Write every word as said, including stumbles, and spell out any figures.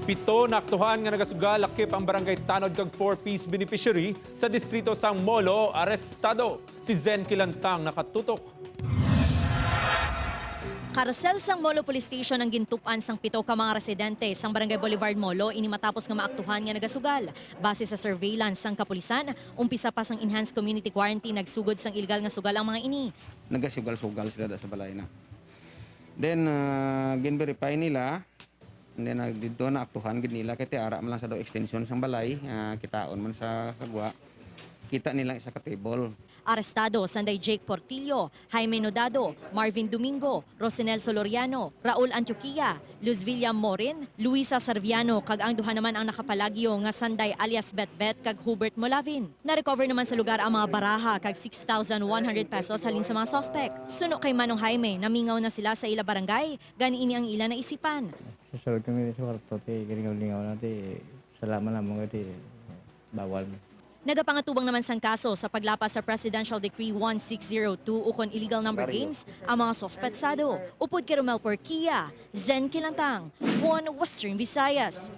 Pito naaktuhan nga nagasugal lakip ang Barangay Tanod kag Four Ps beneficiary sa distrito sang Molo arestado. Si Zen Kilantang nakatutok. Karusel sang Molo Police Station ang gintup-an sang pito ka mga residente sang Barangay Boulevard Molo ini matapos nga maaktuhan nga nagasugal. Base sa surveillance sang kapulisan, umpisa pa sang enhanced community quarantine nagsugod sang illegal nga sugal ang mga ini. Nagasugal-sugal sila da sa balay na. Then, ah, gin-verify nila, and then, ah, dito na aktuhan gid nila, kay ara man lang sa daw extension sang balay, ah, kitaon man sa sagwa, kita nila isa ka table. Arestado sanday Jake Portillo, Jaime Nodado, Marvin Domingo, Rosenel Soloriano, Raul Antioquia, Luzvilla Morin, Luisa Sarviano, kag ang duha naman ang nakapalagyo nga sanday alias Betbet kag Hubert Molavin. Na-recover naman sa lugar ang mga baraha kag six thousand one hundred pesos halin sa mga suspek. Suno kay Manong Jaime, namingaw na sila sa ila barangay, gani ini ang ila naisipan. Sa sulod kami sa kwarto, ti, galingaw-lingaw na, ti, salamat naman ka, ti, bawal mo. Nagapangatubang naman sang kaso sa paglapas sa Presidential Decree one six zero two ukon illegal number games ang mga suspetsado. Upod kay Romel Porquia, Zen Kilantang, One Western Visayas.